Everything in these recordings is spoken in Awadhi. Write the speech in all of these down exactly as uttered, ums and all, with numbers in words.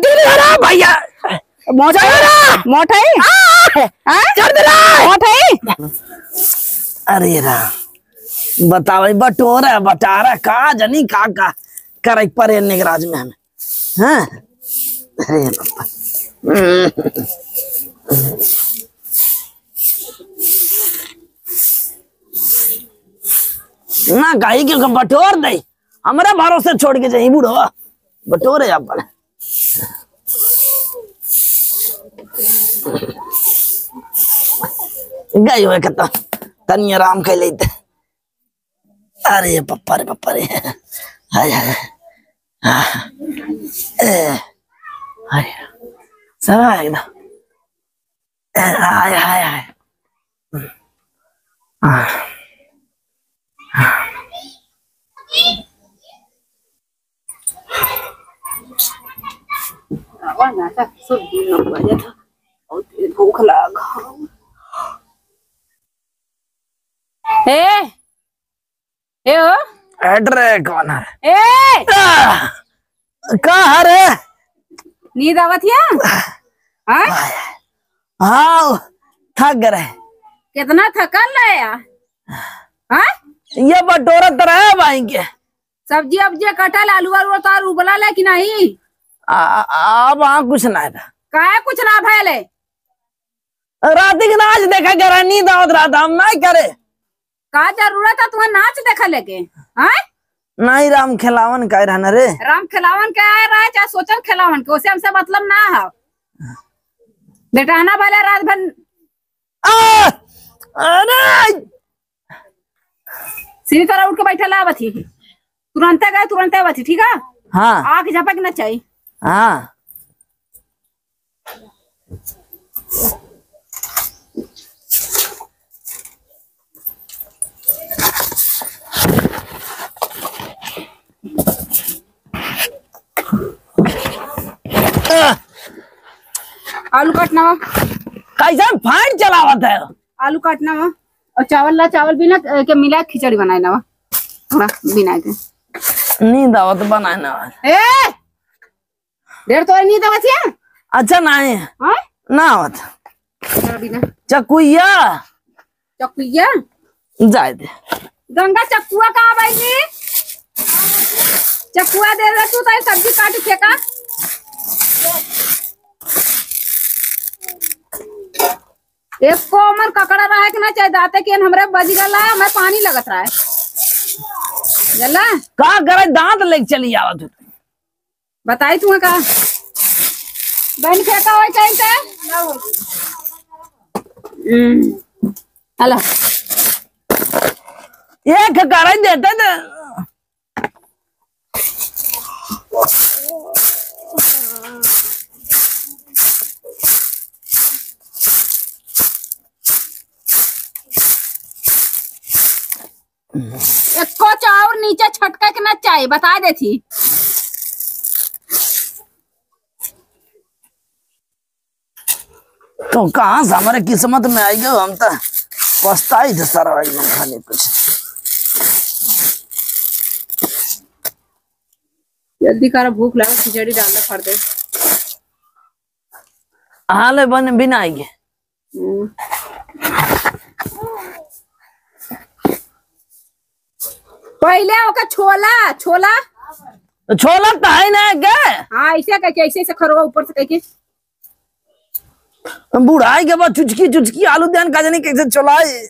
अरे भैया, मोट है? मोट है? आ! हाँ? छोड़ दे रे! मोट है? अरे राम, बताओ, ई बटोरा, बटारा, का जानी का, का करे परे निगराज में हमें। हाँ? अरे बाबा। ना कही कि ओके बटोर दे, हमरे भरोसे छोड़ के जाई बूढ़वा, बटोरे अपन। गई होए के तो तनी आराम कर लेते। अरे पप्पा रे, पप्पा रे। हाय, हाय। हाँ। ए, हाय। सरा एकदम। ए, हाय, हाय, हाय। हाँ। हाँ। आवा ना, सब दिन हो गया था। बहुत भूख लाग। ए, ए हो। हट रे, कौन है? ए! आ! का है रे? नींद आवत है? हाँ? हाँ, थक गए। कितना थकल रहे यार? हाँ? ये बटोरत रहे भाई के। सब्जी अब्जी कटल, आलू आलू तो उबला ले कि नहीं? आ, आ, अब हाँ कुछ ना था। काहे कुछ ना भले? रात के नाच देखे करे, नींद आवत रहा था, हम नहीं करे। का जरूरत है तुम्हें नाच देखे लेके? हाँ? नहीं, राम खेलावन का रहना रे। राम खेलावन के आए रहे, चाहे सोचन खेलावन के, उसे हमसे मतलब ना है। बेटा है ना भले रात भर। आ! अरे! सीधी तरह उठ के बैठा ला बथी। तुरंते गए, तुरंते बथी, ठीक है? हाँ। आँख झपक ना चाहिए। हाँ। आलू काटना बा। कैसन फाइट चलावत है? आलू काटना बा। और चावल ला, चावल बिना, अ, के मिला खिचड़ी बनाए ना बा। थोड़ा बिना के। नींद आवत बनाए ना बा। ए! ढेर तोरे नींद आवत है? अच्छा, नहीं। हाँ? ना आवत। हाँ, बिना। चकुइया। चकुइया? जाए दे। गंगा, चकुआ कहाँ बाई जी? चकुआ दे दे तू, ताई सब्जी काट फेंका। एक को हमर ककड़ा रहे के ना चाहे दाते के हमरे बज गला, हमें पानी लगत रहा है। जला? का करे, दांत लेके चली आवत हो। बताई तुम्हें का? बहन फेंका होई कहीं से? हम्म। हला। एक करे देते तो। एको चाउर नीचे छटके के ना चाही, बता देथी। तो कहाँ से हमारे किस्मत में आई गयो, हम तो पछताई थे सारा एकदम खाने कुछ। जल्दी करा, भूख लगा, खिचड़ी डाल दे, फट दे। हाले बन बिना आई गए। हम्म। पहिले ओका छोला, छोला। तो छोला तो है ना के? हाँ, ऐसे करके, ऐसे, ऐसे खरवा ऊपर से करके। बुढ़ाई के बाद चुचकी, चुचकी आलू देन का जाने कैसे छोला है।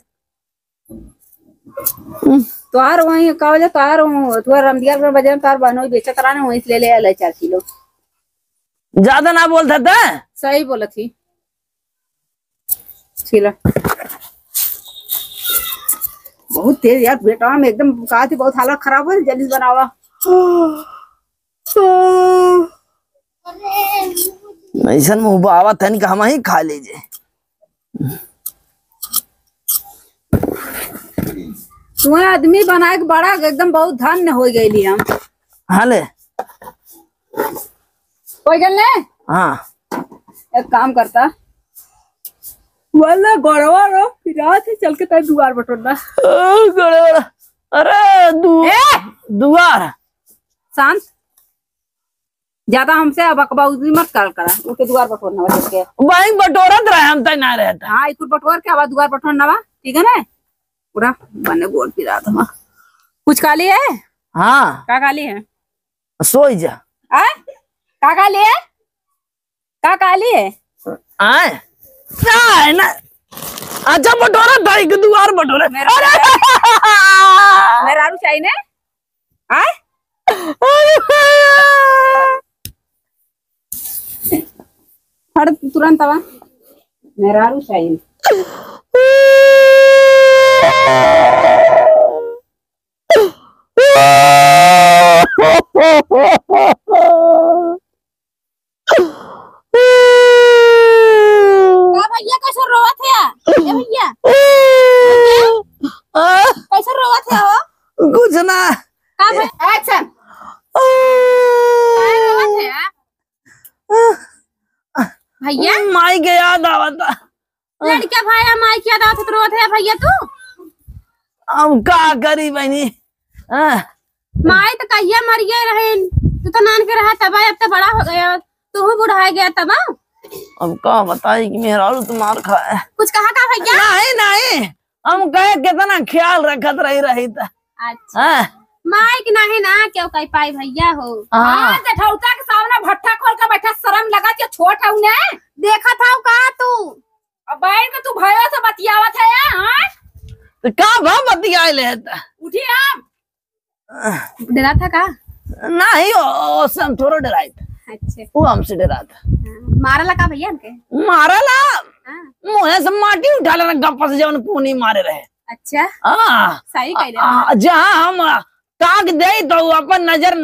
तोहार वहीं का वजह, तोहार वहीं, तोहार रमदिया में बजन, तोहार बहनोई बेचत रहा ना, वहीं से ले ले आले चार किलो। ज्यादा ना बोलता था। सही बोलत ही। छीला। बहुत तेज यार, पेटवा में एकदम का थी, बहुत हालत खराब हो, जल्दी से बनावा। ऐसन मुँह बावा तन का हम ही खा लीजिए। तुम्हें आदमी बनाए के बड़ा एकदम बहुत धन्य हो गइली हम। हाँ ले। कोई गल ने? हाँ। एक काम करता। वाला गड़वा रो, फिर से चल के तार दुआर बटोरना। ओ, गड़वा रो। अरे, दु-, ए! दुआर। शांत। ज्यादा हमसे अब अकबाउजी मत कर करा, उठे दुआर बटोरना बा चल के। वही बटोरत रहे, हम तय ना रहता। हाँ, ई कुल बटोर के अब दुआर बटोरना बा, ठीक है ना? पूरा बने गोड़ पिरात हमार। कुछ काली है? हाँ। का काली है? सोई जा। आय? का काली है? का काली है? आय? का है ना? अच्छा, बटोरा था, एक दुआर बटोरे। मेरा अरे! मेहरारू चाहिए ने? आय? फड़ तुरंत आवा। मेहरारू चाहिए। का भैया, कैसे रोवत है? ए भैया, कैसे रोवत है हो? कुछ ना। का भै-, action। काहे रोवत है? भैया? माई के याद आवता। लड़का भाई, माई के याद आवत रोवत है भैया तू? हम का करी बहिनी? हाँ। माई तो कहिया मरिए रहे, तू तो नान के रहा तब, अब तो बड़ा हो गया, तू बुढ़ा गया तब। अब का बताई कि मेहरारू तो मार खाए। कुछ कहा का भैया? नहीं, नहीं, हम कहे कितना ख्याल रखत रही, रही त। अच्छा। हाँ। माई के नाही ना केहू कह पाई भैया हो। हाँ। हाँ, जेठौता के सामने भट्ठा खोल के बैठा, शर्म लगा के छोट है उन्हें। देखत हौ का तू? अब बैठ के तू भयो से बतियावत है, हाँ? तो का भा बतियाए ले त? उठी हम। डरा था का? नहीं, ओ, ओसे हम थोड़ा डराई था। अच्छा। वो हमसे डरा था। हाँ, मारला का भैया हमके? मारला? हाँ। मुँहे से माटी उठा लेना, गप्पा से जवन पूनी मारे रहे। अच्छा। हाँ। सही कह रहे आ, हो। जहाँ हम ताक दे तो वो अपन नजर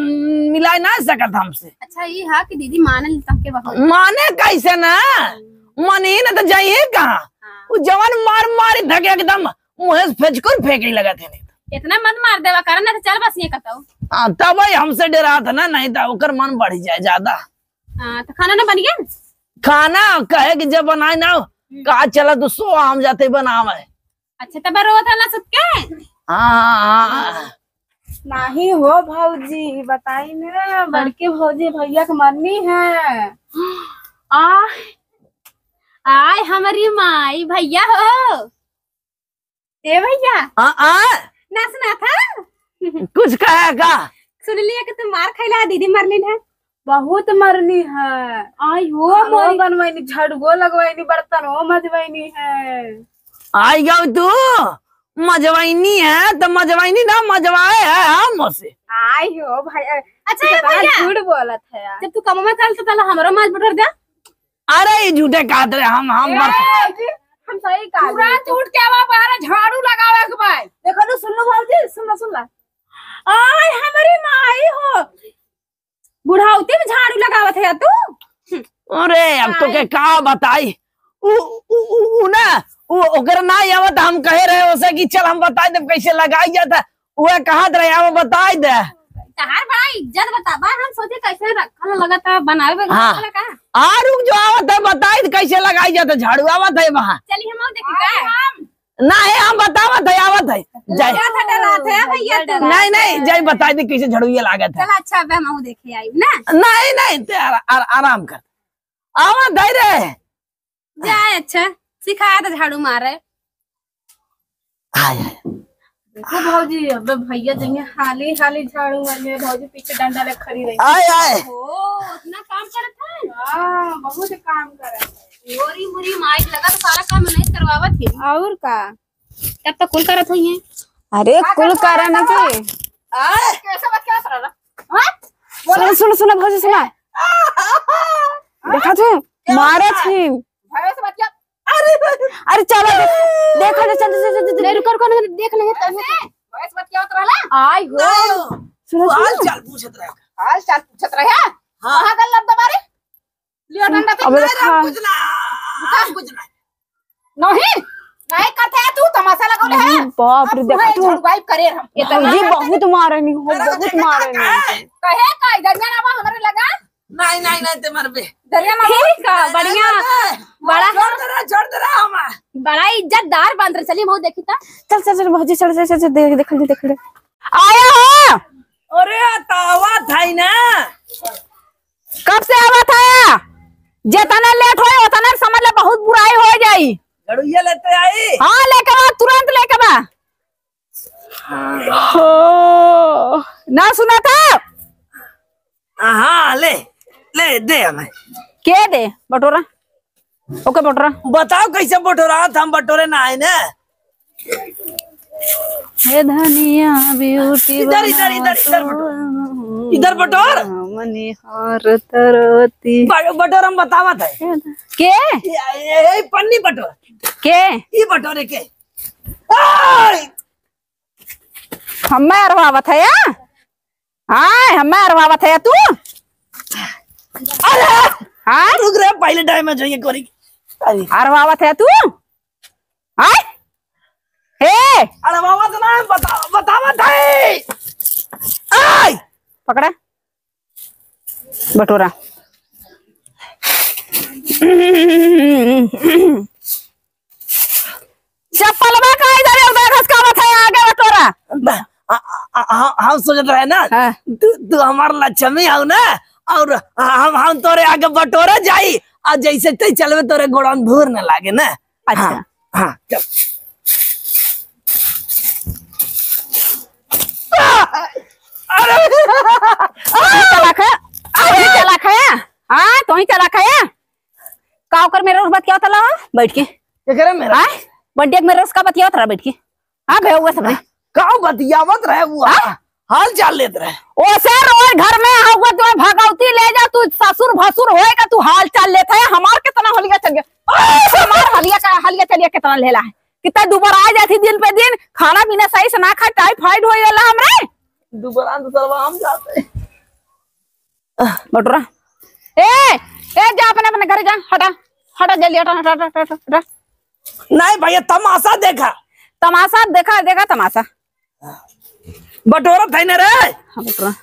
मिलाए ना सकत हमसे। अच्छा, ये है कि दीदी माने तक के बहुत। माने कैसे ना? हम्म। माने ही ना तो जाइए कहाँ? हाँ। वो जवन मार मारी धके एकदम मुँहे से फेंचकर फेंके लगत है नहीं। इतना मत मार देवा करा ना तो चल बस ये कतौ। हाँ, तब वही हमसे डरा था ना, नहीं तो ओकर मन बढ़ जाए ज्यादा। हाँ, तो खाना ना बन गया? खाना कहे कि जब बनाए ना, हम्म। का चला तू सो, हम जाते बनावे। अच्छा, तब रोवत हला सुत के? हाँ, हाँ, हाँ। नाही हो भौजी, बताई ना, हाँ। बड़के भौजी भैया के मरनी है। आ, आय हमरी माई, भैया हो। ए भैया। आ, आ। ना सुना था? कुछ कहा का? सुन लिया कि तू मार खैला, दीदी मरली ना। बहुत मरनी है। आई हो खानो मरी। बनवैनी, झाड़ुओ लगवैनी, बर्तनो मजवैनी है। आई गौ तू, मजवैनी है तो मजवैनी ना, मजवाए है हम से। आई हो भाई, अच्छा, ए कितना भैया। झूठ बोलत है यार। जब तू कमवा करल तो तला हमरो माज बटोर दे। अरे, ई झूठे कहत रहे, हम, हम ए, बस जी, हम सही कहा पूरा जी। टूट के आवा, बाहर झाड़ू लगावे के भाई। देखो तो, सुन लो भौजी, सुन लो, सुन लो। आय, हमारी माई हो। बुढ़ाउती में झाड़ू लगावत है तू? अरे, अब तो आय। के का बताई? उ, उ, उ, उ ना, उ, ओकर ना आवत, हम कहे रहे ओसे कि चल हम बताई देब कैसे लगाई जाता। उहे कहत रहे, "आवा बताई दे।" तहार बड़ा इज्जत बताबा, हम सोचे कैसे रखल लगत है, बनावे में हाँ। रखल है का? आ रुक जो, आवत है, बताई दे कैसे लगाई जाता झाड़ू, आवत है वहाँ। चली हम और देखी का? नहीं, हम बतावत है, आवत है। जाए। क्या था डरात है भैया तो? नहीं, नहीं, जाए बताई दे कैसे झाड़ू ये लागत है। चल अच्छा, अब हम और देखे आई ना। नहीं, नहीं, ते आरा-, आरा-, आराम कर। आवत है रे। जाए, अच्छा, सिखाया तो झाड़ू मारे। आय, आय। देखो भौजी, अब भैया जइहे हाली हाली झाड़ू मारिहे, भौजी पीछे डंडा ले खड़ी रही। आय, आय। ओ, इतना काम करत है? हाँ, बहुत काम करत है। मोरी मुरी माइक लगा तो सारा काम नहीं करवावत है। और का? तब तो कुल करत होइहे। अरे, का कुल करत करा ना होइहे? के। आय। कैसे बात करत रहला? हाँ? बोला। सुन, सुन, सुन, भौजी, सुना। देखा तू, क्या मारत बात? ही। भैया से बात किया। अरे, अरे, चलो, देख, देखा दे, चल, चल, चल, चल, चल। नहीं, रुको, रुको, नहीं, देख लेंगे, तब कैसे? भैया से बात किया होत रहला? आई हो। नहीं हो। सुनो, तू हाल सुनो। चाल पूछत रहे। हाल चाल पूछत रहे? हाँ। कहाँ गल लब्दा बारे? लियो डंडा तो अब नहीं रहा, हाँ। कुछ ना, कुछ ना। नहीं, नहीं करते है तू, तमाशा लगौले है। अरे बाप रे, अब देखा तुम्हें तू। झड़वाई करे हम। ये तो ये बहुत मारे नहीं हो, बहुत मारे नहीं। कहे का इधर ना आवा हमरे लगा। नहीं, नहीं, नहीं, ते मरबे। दरिया में ठीक है, नहीं, नहीं, बढ़िया। नहीं, नहीं। बड़ा छोड़ दे रहा, छोड़ दे रहा हम। बड़ा इज्जतदार बन रहे, चलिए हम देखी था। चल, चल, चल, भौजी, चल, चल, चल, चल, देख, देख ले, देख ले। आया हो। अरे, तावा था ही ना। कब से आवत है? जेतना लेट होए, ओतना समझ ले बहुत बुराई हो जाई। गड़ुइया लेते आई। हाँ, लेके बा, तुरंत लेके बा। हाँ। हो, ना सुना था? हाँ, ले, ले, दे हमें। के दे बटोरा? ओके बटोरा। बताओ कैसे बटोरा? हम बटोरे ना आए ना। हे धनिया ब्यूटी इधर, इधर, इधर, इधर बटोर। इधर बटोर। मनिहार तरती। ब-, बटोर हम बतावत है। के? ये, ये, ये पन्नी बटोर। के? ई बटोरे के। आय! हमें अरवावत है या? आय, हमें अरवावत है तू? अरे! हाँ? रुक रे, पहले डैमेज होइए कोरी। अरे। अरवावत है तू? आय? हे! अरवावत ना, बता-, बतावत है। आय! पकड़ा। बटोरा। चप्पलवा का इधर उधर घसकावत है, आगे बटोरा। ब-, आ, आ, आ, हम सोचत रहे ना, हाँ। तू, तू हमार लक्ष्मी हऊ ना, और हम, हम तोरे आगे बटोरे जाई, और जैसे तै चलबे तोरे गोड़न धूर न लागे ना। अच्छा। हाँ, हाँ, चल। अरे! तोही चालाक है, तोही चालाक है, हाँ, तोही चालाक है। का ओकर मेहरारू से बतियावत रहा हो बैठ के? केकरे मेहरारू? हाँ? बंटिया के मेहरारू से का बतियावत रहा बैठ के? हाँ, भैया, हुआ सब रे। का बतियावत रहे हुआ? हाँ? हाल चाल लेत रहे। ओसे रोज घर में आउगा, तू भगौती ले जा, तू ससुर भसुर होएगा, तू हाल चाल लेत है। हमार कितना हलिया चल गया, हमार हलिया का, हलिया चलिया कितना लेला है, कितना दुबरा जाती दिन पे दिन, खाना पीना सही से ना खा, टाइफाइड हो गया हमरे। दुबरा तो सरवा हम जाते। बटोरा। ए, ए, जा अपने, अपने घरे जा, हटा, हटा, जल्दी हटा, हटा, हटा, हटा, हटा। नहीं भैया, तमाशा देखा। तमाशा देखा, देखा तमाशा। बटोरत है ना रे। हाँ, बटोरा।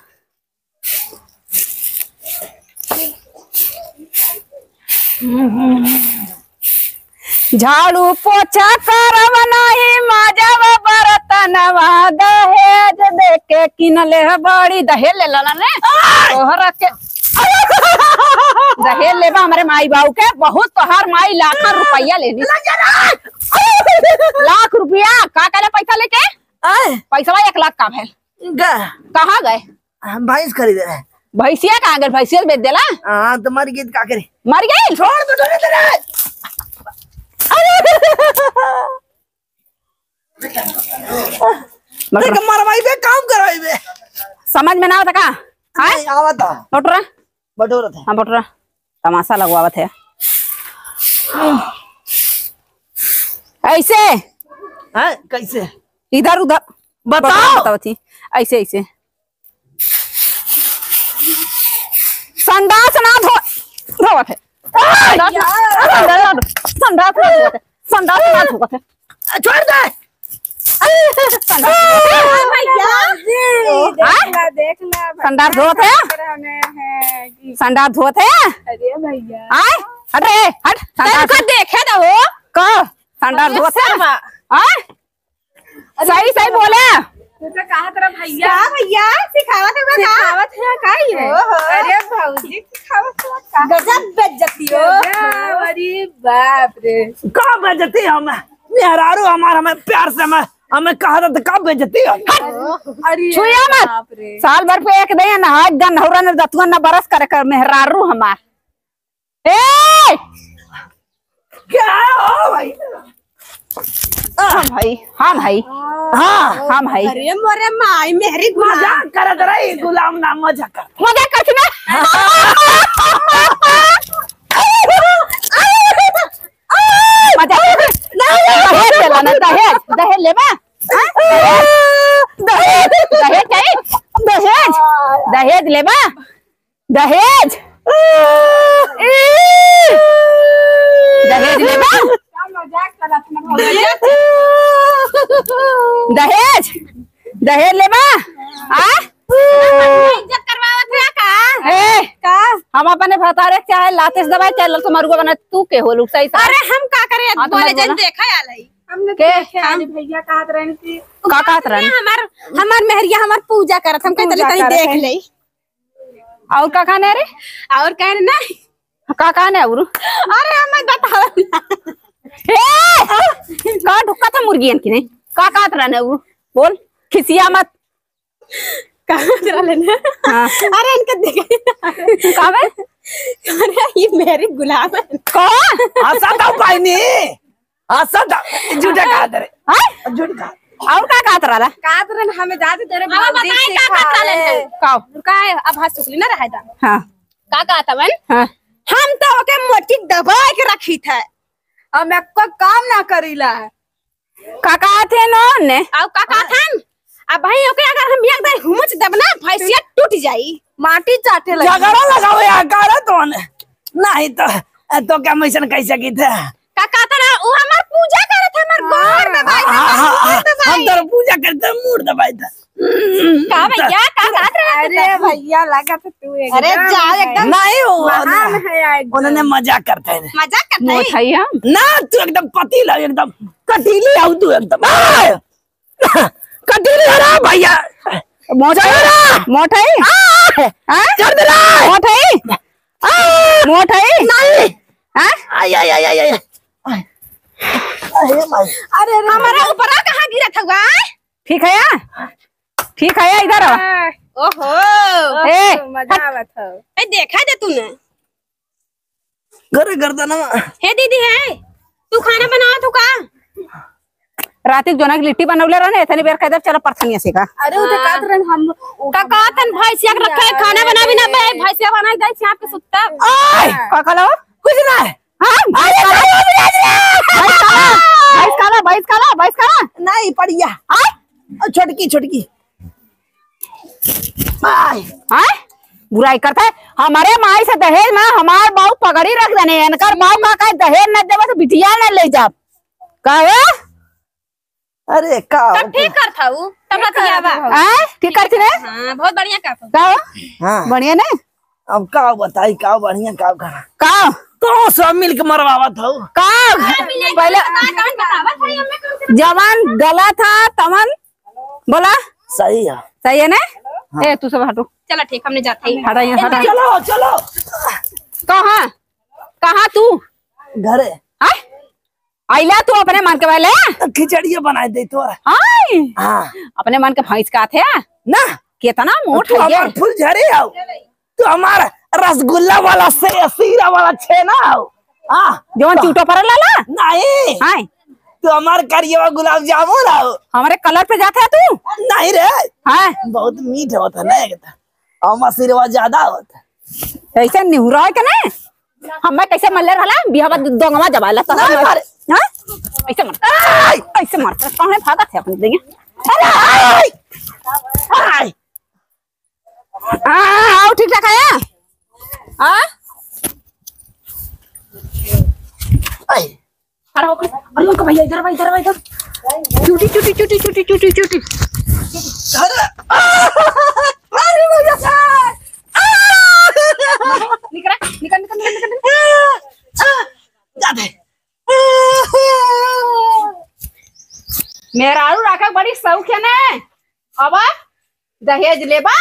झाड़ू पोछा करब नाही, माजब बर्तनवा, दहेज देके किनले ह बड़ी। दहेज ले लाना ने। आय! तोहरा के दहेज लेबा हमरे माई बाबू के, बहुत तोहार माई लाखन रुपया लेनी। लग जा रे! लाख रुपया? का करे पैसा लेके? आय! पैसवा एक लाख का भैल। ग- कहाँ गए? हम भैंस खरीदे रहे। भैंसिया कहाँ गए? भैंसिया बेच देला। हाँ, तो मर गई तो का करे? मर गई? छोड़ दो, छोड़ दे रे। अरे! देख, मरवाई बे, काम करवाई बे। समझ में ना आवत का? हाँ? नहीं, आवत है। बटोरा। बटोरत है। हाँ, बटोरा। तमाशा लगवावत है। ऐसे। हैं? कैसे? इधर उधर। बताओ। बटोरा बतावत ही। ऐसे, ऐसे। संडास ना धो-, धोवत है। संडास ना, संडास ना, संडास ना धोवत है। संडास ना धोवत है। छोड़ दे। भैया, जी, हाँ? देख ला, देख ला, संडास धोत है? संडास धोत है? अरे भैया। आय? हट रे, हट। संडास देखे दो। कहो, संडास धोत है? आय? सही, सही बोले। तू तो कहा तेरा भैया। का भैया? सिखावत है का? सिखावत है का ये? ओहो। अरे भौजी, सिखावत है का? गजब बेइज्जती हो। गजब, अरे बाप रे। का बेइज्जती हम? मेहरारू हमार हमें प्यार से हमें, हमें कहा था तो का बेइज्जती हो? हट! अरे छुइया मत। बाप रे। साल भर पे एक दिन नहाय, गन नहुरा न दतुआ न बरस करे कर मेहरारू हमार। ए! क्या हो भाई? हाँ भाई, हाँ भाई। हाँ। हाँ भाई। अरे मोरे माई, मेहरी गुलाम। मजाक करत रही, गुलाम ना, मजाक कर। मजाक करत ना? हाँ। मजाक करत। दहेज लेला ना, दहेज, दहेज लेबा? हाँ? दहेज, दहेज चाहिए? दहेज, दहेज लेबा? दहेज? ई! दहेज लेबा? दहेज? दहेज लेबा? आ? इज्जत करवावत है का? ए, का? हम अपने भतारे के चाहे लाते से दबाई, चाहे ललसो मरुआ बना, तू के हो लुक सही से? अरे हम का करे, हाँ, तो बोले मत जन बोला। देखा आल है। हमने के? देखे हम आले भैया कहत रहन कि का कहत रहन? हमार, हमार मेहरिया हमार पूजा करत, हम कहत पूजा तनी करत देख है। ले। और का कहने रे? और कहने ना। का कहने और? अरे हमें बताओ ना। ए! का ढुक्का था मुर्गियन की नहीं? का कहत रहने और? बोल, खिसिया मत। कहत रहने ना। हाँ। अरे इनका देखे। का बे? अरे ये मेरी गुलाब है। कौन? हंसा था बहनी। हाँ, सब झूठे कहा तेरे। हाँ? झूठ कहा। और का कहत रहला? कहत रहन हमें जाते तेरे अब भौजी बताई का सिखा कहत रहले रहे। हैं। का? का है? अब हाथ सुखली ना रहे दा। हाँ। का कहत हवन? हाँ। हम तो ओके मोटी दबाए के रखी थे। हम एको काम ना करीला। का कहत है नोन ने? और का कहत हन? अब भाई ओके अगर हम एक दाई हुमुच देब ना, भैंसिया टूट जाई। माटी चाटे लगी। झगड़ा लगाओ यार, करे तो न-, नहीं तो, तो क्या मिशन कैसे की थे? का कहता ना, वो हमार पूजा करत है, हमार गोड़ दबाई हाँ, था, हाँ, हाँ, गोड़ हाँ, दबाई। हम तोर पूजा करते हैं, मूड़ दबाई था। का भैया, का कहत रहे अरे तू? भैया, लगा तो तू अरे एकदम जा, एकदम नहीं, वो महान ना, है यार, एकदम। उन्होंने मजाक करते हैं। मजाक करते हैं? मोटैया? ना, तू एकदम पतीला, एकदम कटीली आऊ तू एकदम। आ! कटीली हो रहा भैया। मोटई? छोड़ रहा। मोटई? आ! हाँ? छोड़ दे रहा। मोटई? आ! मोटई? नहीं। हाँ? आई, आई, आई, आई, आई। आई, आई, माई। अरे, अरे, हमारा ऊपरा कहाँ गिरत हुआ? ठीक है या? ठीक है या, इधर आओ। ओहो। ए, मजा आवत हो। ए, देखा दे तूने। घरे गर्दनवा। हे दीदी, हे, तू खाना बनावत हो का? राती के जोना के लिट्टी बनौले रहने, इतनी बेर कह दे, चलो परथनिया से का। अरे, उधर हाँ। कहत रहन हम, का कहत हन, भैंसिया के रखे, खाना बनावी ना बे, भैंसिया बनाई दे, चाप के सुत्ता। ओए! का कहलो? कुछ ना। हाँ, अरे, भैंस काला, भैंस काला, भैंस काला, भैंस काला। नहीं, पड़िया। हाँ? छोटकी, छोटकी। आय। हाँ? बुराई करता है। हमारे माई से दहेज में हमार बाऊ पगड़ी रख देने, इनकर बाऊ का कहे दहेज न देवे तो बिटिया न ले जाब। का हो? अरे का तब हो? ठीक करत हऊ, तब ठीक बतियावा। करत हऊ। आय? ठीक करत रे? हाँ, बहुत बढ़िया करत हऊ। का हो? हाँ। बढ़िया ने? अब का बताई, का बढ़िया, का करा? का? तो सब मिल के मरवावत हऊ। का? हाँ, मिले पहले के बाद कौन बतावत है, हमें कौन से जवान गलत था, तमन बोला? सही है। सही है ना? हाँ। ए, तू सब हटो। चला ठीक, हमने जाते ही। हटा यहाँ, हटा। चलो, चलो। कहाँ? कहाँ तू? घरे। आय? आइला तू अपने मन के वाले? खिचड़िया बनाए दे तो। आय? हाँ। अपने मन के भैंस का थे? ना। कितना मोट तू है ये? हमार फुलझड़ी हो। तू हमार रसगुल्ला वाला से, सीरा वाला छेना हो। हाँ। जवन चूटो पर लाला? नहीं। हाँ। तू हमार करियवा गुलाब जामुन हो। हमारे कलर पे जाते है तू? नहीं रे। हाँ। बहुत मीठ होता है ना एकदम। हमार सिरवा ज्यादा होता है। ऐसे निहुरा है के ना? हमें कैसे मल्ले रहला? बिहावा दो-, दोंगवा जबाला तो नहीं हमें मारे। हाँ? ऐसे मार। ऐ! ऐसे मार। कहाँ भागत है अपने देंगे? अरे! ऐ! ऐ! हाँ, हाँ, आओ, ठीक ठाक है? हाँ? ऐ! अरे, ओके। अरे, उनका भैया, इधर भाई, इधर भाई, इधर। चूटी, चूटी, चूटी। अरे! अरे, भैया! निकल, निकल, निकल, निकल, निकल। जाते। मेहरारू राखे बड़ी शौक है ने। अब दहेज लेबा?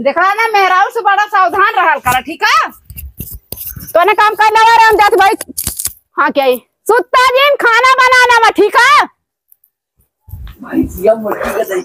देखा ना, मेहरारू से बड़ा सावधान रहल करा, ठीक है? तो ने काम कर लेवा रे, हम जात भाई। हाँ, क्या है? सुत्ता दिन खाना बनाना बा, ठीक है? भाई, जिया मुर्गी का दही।